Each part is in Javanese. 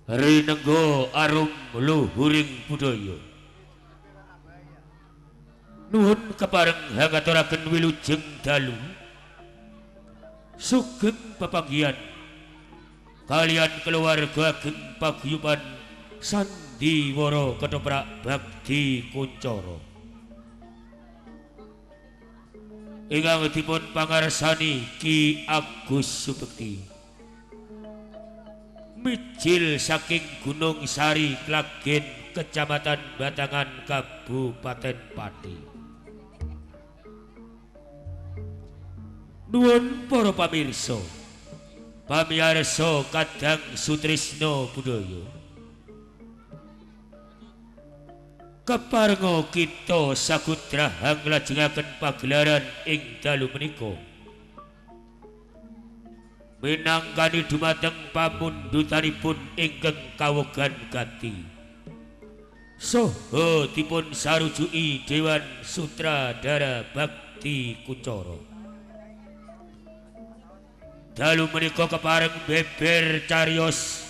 Rinenggo arum luhuring budaya. Nuhun kepareng hangaturaken wilujeng dalu. Sugeng pepanggihan kalian keluarga ageng paguyuban Sandiwara Ketoprak Bakti Kuncara. Ingkang dipun pangarsani Ki Agus Subekti. Mijil saking Gunung Sari Klagen, Kecamatan Batangan, Kabupaten Pati. Nuwun para pamirsa, pamiyarsa kadang sutrisna budaya. Keparenga kita sagudrahang nglajengaken pagelaran ing dalu menika. Minangkani dumateng pamundutanipun ingkang kawogan gati. Saha dipun sarujuki Dewan Sutradara Bakti Kuncara. Dalu menika kepareng beber cariyos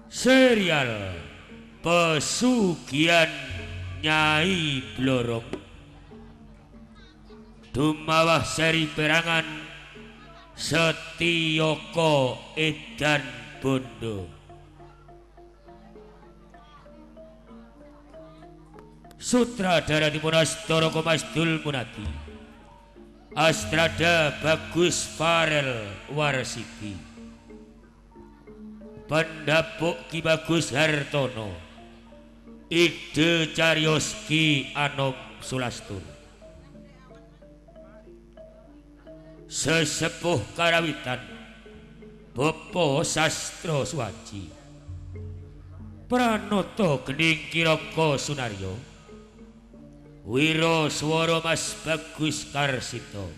serial Pesugihan Nyai Blorong dumawah seri perangan Setiyoko Edan Bondo. Sutradara dipun asta Raka Masdul Munadi, Astrada Bagus Farel Warsidi, Pendapuk Ki Bagus Hartono, Ide cariyos Ki Anom Sulastur, Sesepuh Karawitan Bapak Sastro Suwaji, Pranoto Gening Kiraka Sunaryo, Wiro Swara Mas Bagus Karsito.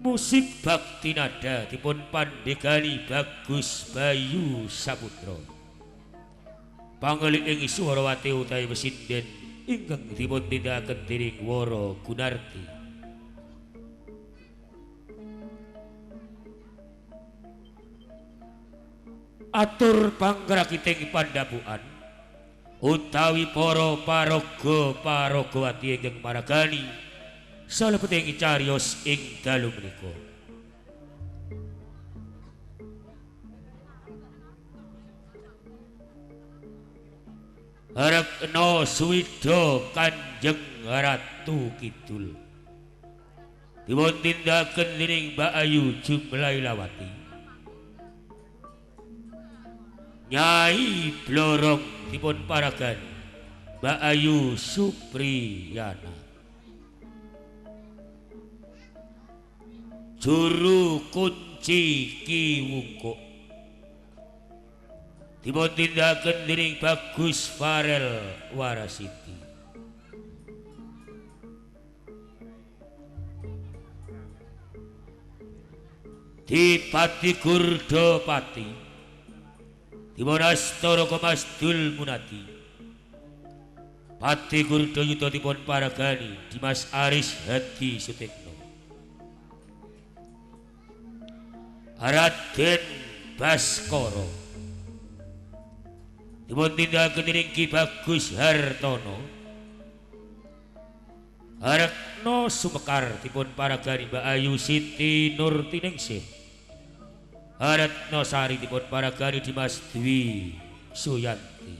Musik Bakti Nada dipun pandegani Bagus Bayu Saputra. Pangelik ing swarawati utawi wesinden ingkang dipun tindakaken dening Wara Gunarti. Atur pangrakiting pandhapukan utawi para paraga paragawati ingkang maragani salebeting cariyos ing dalu menika. Rekna Suwida Kanjeng Ratu Kidul dipun tindakaken dening Mbak Ayu Jumlailawati. Nyai Blorong dipun paragani Mbak Ayu Supriyana. Juru kunci Ki Wungkuk dipun tindakaken dening Bagus Farel Warasidi. Dipati Gurdapati dipun asta Raka Masdul Munadi. Pati Gurdayuda dipun paragani Dimas Aris Hadi Sutikno. Raden Baskara dipun tindakaken dening Ki Bagus Hartono. Rekna Sumekar dipun paragani Mbak Ayu Siti Nurtiningsih. Retno Sari dipun paragani Dimas Dwi Suyanti.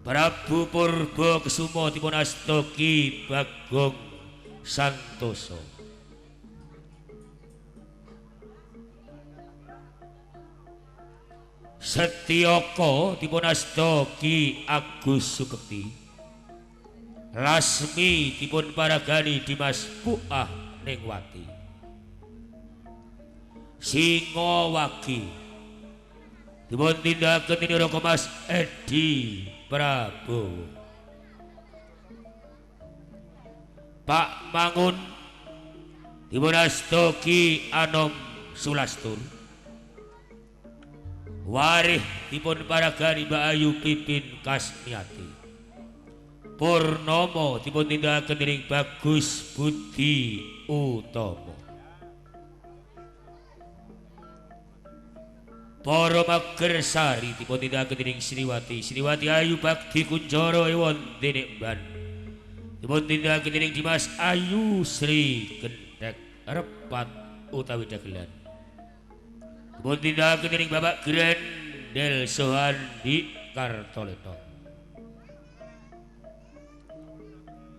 Prabu Purba Kesuma dipun asta Ki Bagong Santoso. Setiyoko dipun asta Ki Agus Sukekti. Lasmi dipun paragani Dimas Puah Ningwati. Singowagi dipun tindakaken dening Raka Mas Edi Prabowo. Pak Mangun dipun asta Ki Anom Sulastur. Warih dipun paragani Mbak Ayu Pipin Kasmiati. Purnomo dipun tindakaken dening Bagus Budi Utomo. Para magersari dipun tindakaken dening Sriwati. Sriwati Ayu Bakti Kunjara wonten Ban. Dipun tindakaken dening Dimas Ayu Sri Gendhek Repat utawi dagelan. Dipun tindakaken dening Bapak Grendel Sohandi Kartoleto.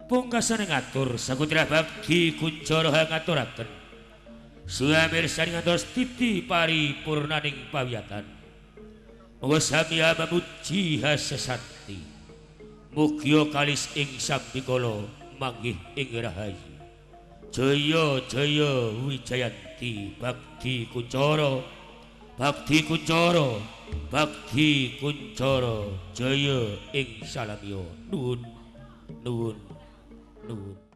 Pungkasane ngatur sakutra Bakti Kunjara ngaturaken suamirsani ngantos titi paripurnaning pawiyatan. Monggo sami mamuji hasesanti. Mugia kalis ing sambikala manggih ing rahayu. Jaya jaya wijayanti Bakti Kunjara. Bakti Kunjara, Bakti Kunjara, jaya ing salamya. Nuwun, nuwun, nuwun.